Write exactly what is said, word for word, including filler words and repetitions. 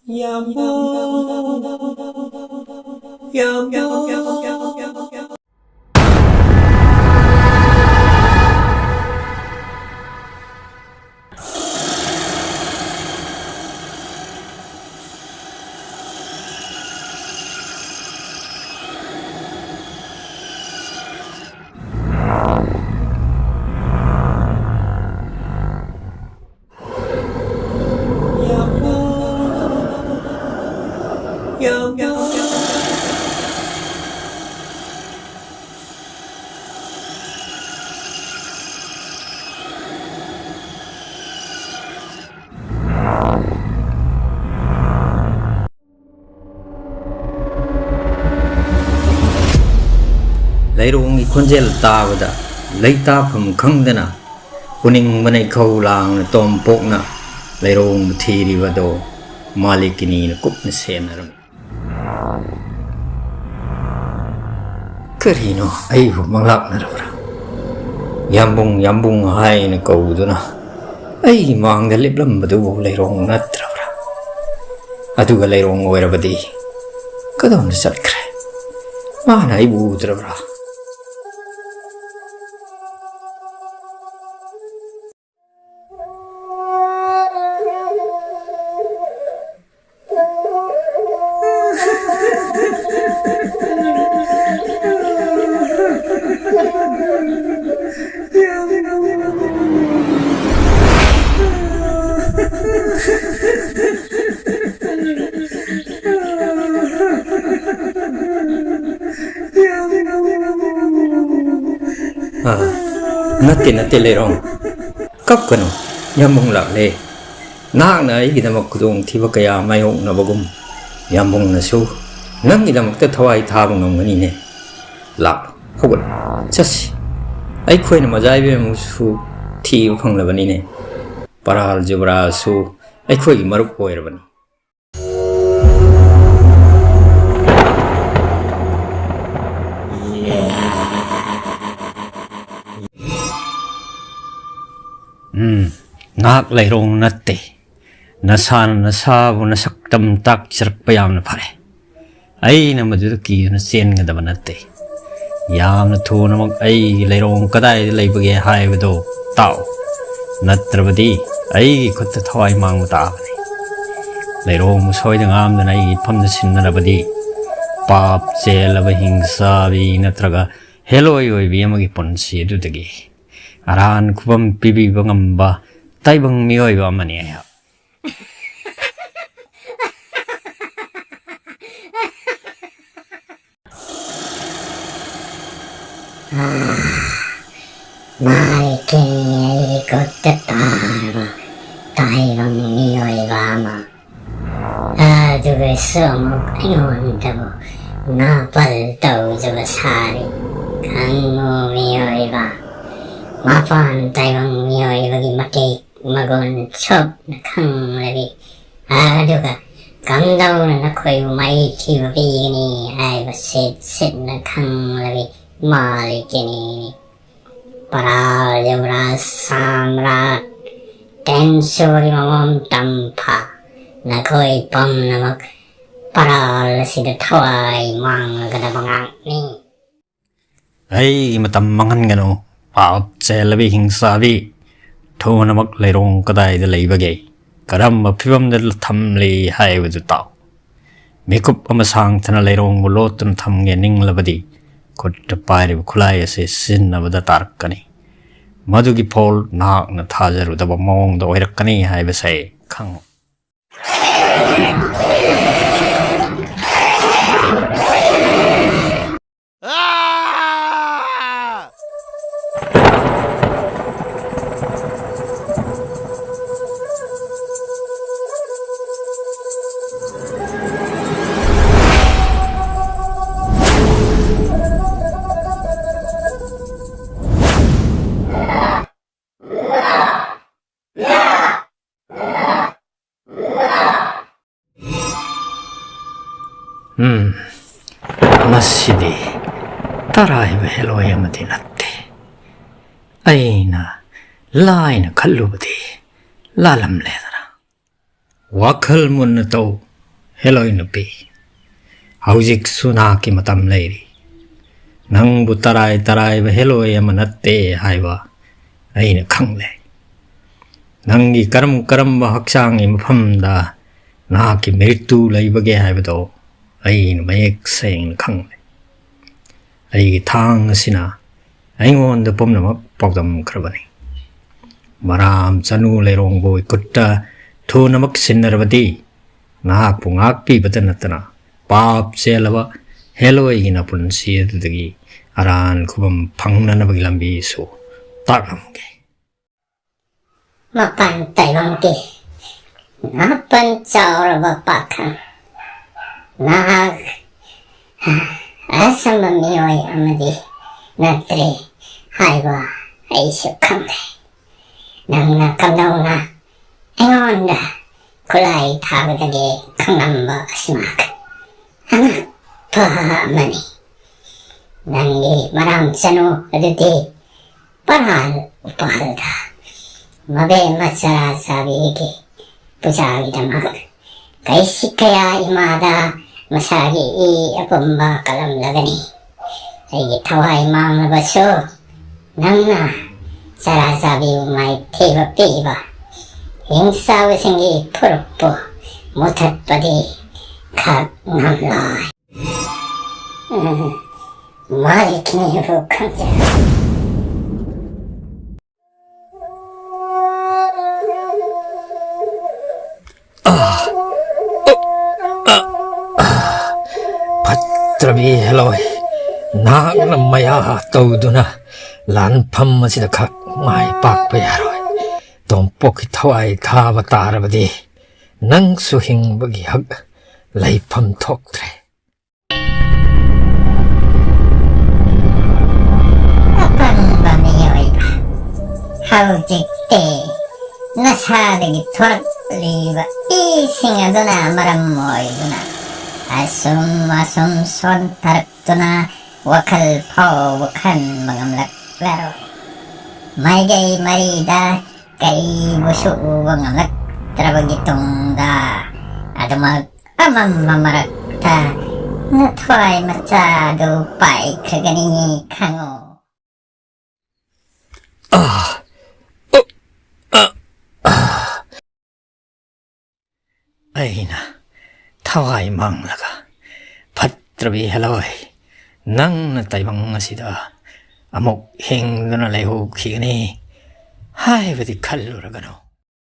ꯌꯥꯝꯕꯨꯡ, ꯌꯥꯝꯕꯨꯡ꯫ ꯂꯩꯔꯣꯡꯒꯤ ꯈꯣꯟꯖꯦꯜ ꯇꯥꯕꯗ ꯂꯩꯇꯥꯐꯝ ꯈꯪꯗꯅ ꯎꯅꯤꯡꯕꯅ ꯏꯈꯧ ꯂꯥꯡꯅ ꯇꯣꯝꯄꯣꯛꯅ ꯂꯩꯔꯣꯡꯕꯨ ꯊꯤꯔꯤꯕꯗꯣ ꯃꯥꯂꯤꯀꯤꯅꯤꯅ ꯀꯨꯞꯅ ꯁꯦꯟꯅꯔꯝꯃꯤ꯫ ꯀꯔꯤꯅꯣ ꯑꯩꯕꯨ ꯃꯪꯂꯥꯛꯅꯔꯕ꯭ꯔꯥ? ꯌꯥꯝꯕꯨꯡ, ꯌꯥꯝꯕꯨꯡ ꯍꯥꯏꯅ ꯀꯧꯗꯨꯅ ꯑꯩꯒꯤ ꯃꯥꯡꯗ ꯂꯦꯞꯂꯝꯕꯗꯨꯕꯨ ꯂꯩꯔꯣꯡ ꯅꯠꯇ꯭ꯔꯕ꯭ꯔꯥ? ꯑꯗꯨꯒ ꯂꯩꯔꯣꯡ ꯑꯣꯏꯔꯕꯗꯤ ꯀꯗꯣꯝꯗ ꯆꯠꯈ꯭ꯔꯦ? ꯃꯥꯅ ꯑꯩꯕꯨ ꯎꯗ꯭ꯔꯕ꯭ꯔꯥ? ꯑꯥ, ꯅꯠꯇꯦ, ꯅꯠꯇꯦ, ꯂꯩꯔꯣꯡ꯫ ꯀꯞꯀꯅꯨ, ꯌꯥꯝꯕꯨꯡ ꯂꯥꯛꯂꯦ꯫ ꯅꯍꯥꯛꯅ ꯑꯩꯒꯤꯗꯃꯛ ꯈꯨꯗꯣꯡꯊꯤꯕ ꯀꯌꯥ ꯃꯥꯌꯣꯛꯅꯕꯒꯨꯝ, ꯌꯥꯝꯕꯨꯡꯅꯁꯨ ꯅꯪꯒꯤꯗꯃꯛꯇ ꯊꯋꯥꯏ ꯊꯥꯕ ꯉꯝꯒꯅꯤꯅꯦ꯫ ꯂꯥꯛꯂꯣ, ꯍꯧꯒꯠꯂꯣ, ꯆꯠꯁꯤ꯫ ꯑꯩꯈꯣꯏꯅ ꯃꯖꯥ ꯏꯕꯦꯝꯃꯕꯨꯁꯨ ꯊꯤꯕ ꯐꯪꯂꯕꯅꯤꯅꯦ꯫ ꯄꯔꯥꯜ ꯖꯨꯕꯔꯥꯜꯁꯨ ꯑꯩꯈꯣꯏꯒꯤ ꯃꯔꯨꯞ ꯑꯣꯏꯔꯕꯅꯤ꯫ ꯎꯝ, ꯉꯥꯏꯍꯥꯛ ꯂꯩꯔꯣꯡ ꯅꯠꯇꯦ꯫ "ꯅꯁꯥꯅ ꯅꯁꯥꯕꯨ ꯅꯁꯛꯇꯝ ꯇꯥꯛꯆꯔꯛꯄ ꯌꯥꯝꯅ ꯐꯔꯦ꯫ ꯑꯩꯅ ꯃꯗꯨꯗ ꯀꯤꯗꯨꯅ ꯆꯦꯟꯒꯗꯕ ꯅꯠꯇꯦ꯫ ꯌꯥꯝꯅ ꯊꯨꯅꯃꯛ ꯑꯩꯒꯤ ꯂꯩꯔꯣꯡ ꯀꯗꯥꯏꯗ ꯂꯩꯕꯒꯦ ꯍꯥꯏꯕꯗꯨ ꯇꯥꯛꯎ꯫ ꯅꯠꯇ꯭ꯔꯕꯗꯤ ꯑꯩꯒꯤ ꯈꯨꯠꯇ ꯊꯋꯥꯏ ꯃꯥꯡꯕ ꯇꯥꯕꯅꯤ꯫ ꯂꯩꯔꯣꯡꯕꯨ ꯁꯣꯏꯗ ꯉꯥꯝꯗꯅ ꯑꯩꯒꯤ ꯏꯐꯝꯗ ꯁꯤꯟꯅꯔꯕꯗꯤ ꯄꯥꯞ ꯆꯦꯜꯂꯕ ꯍꯤꯡꯆꯥꯕꯤ ꯅꯠꯇ꯭ꯔꯒ ꯍꯦꯂꯣꯏ ꯑꯣꯏꯕꯤ ꯑꯃꯒꯤ ꯄꯨꯟꯁꯤ ꯑꯗꯨꯗꯒꯤ ꯑꯔꯥꯟ ꯈꯨꯕꯝ ꯄꯤꯕꯤꯕ ꯉꯝꯕ ꯇꯥꯏꯕꯪ ꯃꯤꯑꯣꯏꯕ ꯑꯃꯅꯤ ꯑꯩꯍꯥꯛ"꯫ "ꯃꯥꯂꯤꯀꯤꯅꯤ ꯑꯩꯒꯤ ꯈꯨꯠꯇ ꯇꯥꯔꯕ ꯇꯥꯏꯕꯪ ꯃꯤꯑꯣꯏꯕ ꯑꯃ꯫ ꯑꯗꯨꯒꯁꯨ ꯑꯃꯨꯛ ꯑꯩꯉꯣꯟꯗꯕꯨ ꯅꯥꯄꯜ ꯇꯧꯖꯕ ꯁꯥꯔꯤ꯫ ꯈꯪꯉꯨ ꯃꯤꯑꯣꯏꯕ, ꯃꯄꯥꯟ ꯇꯥꯏꯕꯪ ꯃꯤꯑꯣꯏꯕꯒꯤ ꯃꯇꯦꯛ ꯃꯒꯨꯟ ꯁꯨꯞꯅ ꯈꯪꯂꯕꯤ, ꯑꯗꯨꯒ ꯀꯝꯗꯧꯅ ꯅꯈꯣꯏꯕꯨ ꯃꯥꯏꯊꯤꯕ ꯄꯤꯒꯅꯤ ꯍꯥꯏꯕ ꯁꯤꯠ ꯁꯤꯠꯅ ꯈꯪꯂꯕꯤ ꯃꯥꯂꯤꯀꯤꯅꯤ꯫ ꯄꯔꯥꯜ ꯌꯨꯕꯔꯥꯖ ꯁꯥꯝꯔꯥꯠ ꯇꯦꯟꯁꯨꯒꯤ ꯃꯃꯣꯝ ꯇꯝꯐꯥ, ꯅꯈꯣꯏ ꯄꯨꯝꯅꯃꯛ ꯄꯔꯥꯜ ꯑꯁꯤꯗ ꯊꯋꯥꯏ ꯃꯥꯡꯂꯒꯗꯕ ꯉꯥꯛꯅꯤ꯫ ꯑꯩꯒꯤ ꯃꯇꯝ ꯃꯥꯡꯍꯟꯒꯅꯨ, ꯄꯥꯞ ꯆꯦꯜꯂꯕꯤ ꯍꯤꯡꯆꯥꯕꯤ꯫ ꯊꯨꯅꯃꯛ ꯂꯩꯔꯣꯡ ꯀꯗꯥꯏꯗ ꯂꯩꯕꯒꯦ, ꯀꯔꯝꯕ ꯐꯤꯕꯝꯗ ꯊꯝꯂꯤ ꯍꯥꯏꯕꯗꯨ ꯇꯥꯎ꯫ ꯃꯤꯀꯨꯞ ꯑꯃ ꯁꯥꯡꯊꯅ ꯂꯩꯔꯣꯡꯕꯨ ꯂꯣꯠꯇꯨꯅ ꯊꯝꯒꯦ ꯅꯤꯡꯂꯕꯗꯤ ꯈꯨꯠꯇ ꯄꯥꯏꯔꯤꯕ ꯈꯨꯠꯂꯥꯏ ꯑꯁꯤ ꯁꯤꯖꯤꯟꯅꯕꯗ ꯇꯥꯔꯛꯀꯅꯤ꯫ ꯃꯗꯨꯒꯤ ꯐꯣꯜ ꯅꯍꯥꯛꯅ ꯊꯥꯖꯔꯨꯗꯕ ꯃꯑꯣꯡꯗ ꯑꯣꯏꯔꯛꯀꯅꯤ ꯍꯥꯏꯕꯁꯦ ꯈꯪꯉꯨ꯫ ꯎꯝ, ꯃꯁꯤꯗꯤ ꯇꯔꯥꯏꯕ ꯍꯦꯂꯣꯏ ꯑꯃꯗꯤ ꯅꯠꯇꯦ꯫ ꯑꯩꯅ ꯂꯥꯏꯅ ꯈꯜꯂꯨꯕꯗꯤ ꯂꯥꯜꯂꯝꯂꯦꯗꯅ꯫ ꯋꯥꯈꯜ ꯃꯨꯟꯅ ꯇꯧ, ꯍꯦꯂꯣꯏ ꯅꯨꯄꯤ꯫ ꯍꯧꯖꯤꯛꯁꯨ ꯅꯍꯥꯛꯀꯤ ꯃꯇꯝ ꯂꯩꯔꯤ꯫ ꯅꯪꯕꯨ ꯇꯔꯥꯏ ꯇꯔꯥꯏꯕ ꯍꯦꯂꯣꯏ ꯑꯃ ꯅꯠꯇꯦ ꯍꯥꯏꯕ ꯑꯩꯅ ꯈꯪꯂꯦ꯫ ꯅꯪꯒꯤ ꯀꯔꯝ ꯀꯔꯝꯕ ꯍꯛꯆꯥꯡꯒꯤ ꯃꯐꯝꯗ ꯅꯍꯥꯛꯀꯤ ꯃꯤꯔꯤꯠꯇꯨ ꯂꯩꯕꯒꯦ ꯍꯥꯏꯕꯗꯣ ꯑꯩꯅ ꯃꯌꯦꯛ ꯁꯦꯡꯅ ꯈꯪꯂꯦ꯫ ꯑꯩꯒꯤ ꯊꯥꯡ ꯑꯁꯤꯅ ꯑꯩꯉꯣꯟꯗ ꯄꯨꯝꯅꯃꯛ ꯄꯥꯎꯗꯝꯈ꯭ꯔꯕꯅꯤ꯫ ꯃꯔꯥꯝ ꯆꯅꯨ ꯂꯩꯔꯣꯡꯕꯨ ꯏꯈꯨꯠꯇ ꯊꯨꯅꯃꯛ ꯁꯤꯟꯅꯔꯕꯗꯤ ꯅꯍꯥꯛꯄꯨ ꯉꯥꯛꯄꯤꯕꯇ ꯅꯠꯇꯅ ꯄꯥꯞ ꯆꯦꯜꯂꯕ ꯍꯦꯂꯣꯏꯒꯤ ꯅꯄꯨꯟꯁꯤ ꯑꯗꯨꯗꯒꯤ ꯑꯔꯥꯟ ꯈꯨꯕꯝ ꯐꯪꯅꯅꯕꯒꯤ ꯂꯝꯕꯤꯁꯨ ꯇꯥꯛꯂꯝꯒꯦ꯫ ꯃꯄꯥꯟ ꯇꯥꯏꯕꯪꯒꯤ ꯃꯥꯄꯟ ꯆꯥꯎꯔꯕ ꯄꯥꯈꯪ, ꯅꯍꯥꯛ ꯑꯁꯝꯕ ꯃꯤꯑꯣꯏ ꯑꯃꯗꯤ ꯅꯠꯇ꯭ꯔꯦ ꯍꯥꯏꯕ ꯑꯩꯁꯨ ꯈꯪꯂꯦ꯫ ꯅꯪꯅ ꯀꯝꯗꯧꯅ ꯑꯩꯉꯣꯟꯗ ꯈꯨꯠꯂꯥꯏ ꯊꯥꯕꯗꯒꯤ ꯈꯪꯂꯝꯕ ꯑꯁꯤꯃꯛ ꯑꯉꯛꯄ ꯑꯃꯅꯤ꯫ ꯅꯪꯒꯤ ꯃꯔꯥꯝ ꯆꯅꯨ ꯑꯗꯨꯗꯤ ꯄꯔꯥꯜ ꯎꯄꯥꯜꯗ ꯃꯕꯦꯝꯃ ꯆꯔꯥ ꯆꯥꯕꯤꯒꯤ ꯄꯨꯖꯥꯒꯤꯗꯃꯛ ꯀꯩꯁꯤ ꯀꯌꯥ ꯏꯃꯥꯗ ꯃꯁꯥꯒꯤ ꯏ ꯑꯄꯨꯝꯕ ꯀꯜꯂꯝꯂꯒꯅꯤ꯫ ꯑꯩꯒꯤ ꯊꯋꯥꯏ ꯃꯥꯡꯂꯕꯁꯨ ꯅꯪꯅ ꯆꯔꯥ ꯆꯥꯕꯤꯕꯨ ꯃꯥꯏꯊꯤꯕ ꯄꯤꯕ ꯍꯤꯡꯆꯥꯕꯁꯤꯡꯒꯤ ꯐꯨꯔꯨꯞꯄꯨ ꯃꯨꯊꯠꯄꯗꯤ ꯈꯛ ꯉꯝꯂꯣꯏ꯫ ꯎꯝ, ꯃꯥꯂꯤꯛꯅꯤꯕꯨ ꯈꯪꯖ꯫ ꯐꯠꯇ꯭ꯔꯕꯤ ꯍꯦꯂꯣꯏ, ꯅꯍꯥꯛꯅ ꯃꯌꯥ ꯇꯧꯗꯨꯅ ꯂꯥꯟꯐꯝ ꯑꯁꯤꯗ ꯈꯛ ꯃꯥꯏ ꯄꯥꯛꯄ ꯌꯥꯔꯣꯏ꯫ ꯇꯣꯝꯄꯣꯛꯀꯤ ꯊꯋꯥꯏ ꯊꯥꯕ ꯇꯥꯔꯕꯗꯤ ꯅꯪꯁꯨ ꯍꯤꯡꯕꯒꯤ ꯍꯛ ꯂꯩꯐꯝ ꯊꯣꯛꯇ꯭ꯔꯦ꯫ ꯑꯄꯪꯕ ꯃꯤꯑꯣꯏꯕ, ꯍꯧꯖꯤꯛꯇꯤ ꯅꯁꯥꯗꯒꯤ ꯊꯣꯔꯛꯂꯤꯕ ꯏꯁꯤꯡ ꯑꯗꯨꯅ ꯃꯔꯝ ꯑꯣꯏꯗꯨꯅ ꯑꯁꯨꯝ ꯑꯁꯨꯝ ꯁꯣꯟꯊꯔꯛꯇꯨꯅ ꯋꯥꯈꯜ ꯐꯥꯎꯕ ꯈꯟꯕ ꯉꯝꯂꯛꯂꯔꯣꯏ꯫ ꯃꯥꯏꯀꯩ ꯃꯔꯤꯗ ꯀꯔꯤꯕꯨꯁꯨ ꯎꯕ ꯉꯝꯂꯛ ꯂꯩꯔꯛꯇ꯭ꯔꯕꯒꯤ ꯇꯨꯡꯗ ꯑꯗꯨꯃꯛ ꯑꯃꯝꯕ ꯃꯔꯛꯇ ꯅꯊ꯭ꯋꯥꯏ ꯃꯆꯥꯗꯨ ꯄꯥꯏꯈ꯭ꯔꯒꯅꯤ ꯈꯪꯉꯨ꯫ ꯑꯩꯅ ꯊꯋꯥꯏ ꯃꯥꯡꯂꯒ ꯐꯠꯇ꯭ꯔꯕꯤ ꯍꯦꯂꯣꯏ, ꯅꯪꯅ ꯇꯥꯏꯕꯪ ꯑꯁꯤꯗ ꯑꯃꯨꯛ ꯍꯤꯡꯗꯨꯅ ꯂꯩꯍꯧꯈꯤꯒꯅꯤ ꯍꯥꯏꯕꯗꯤ ꯈꯜꯂꯨꯔꯒꯅꯨ꯫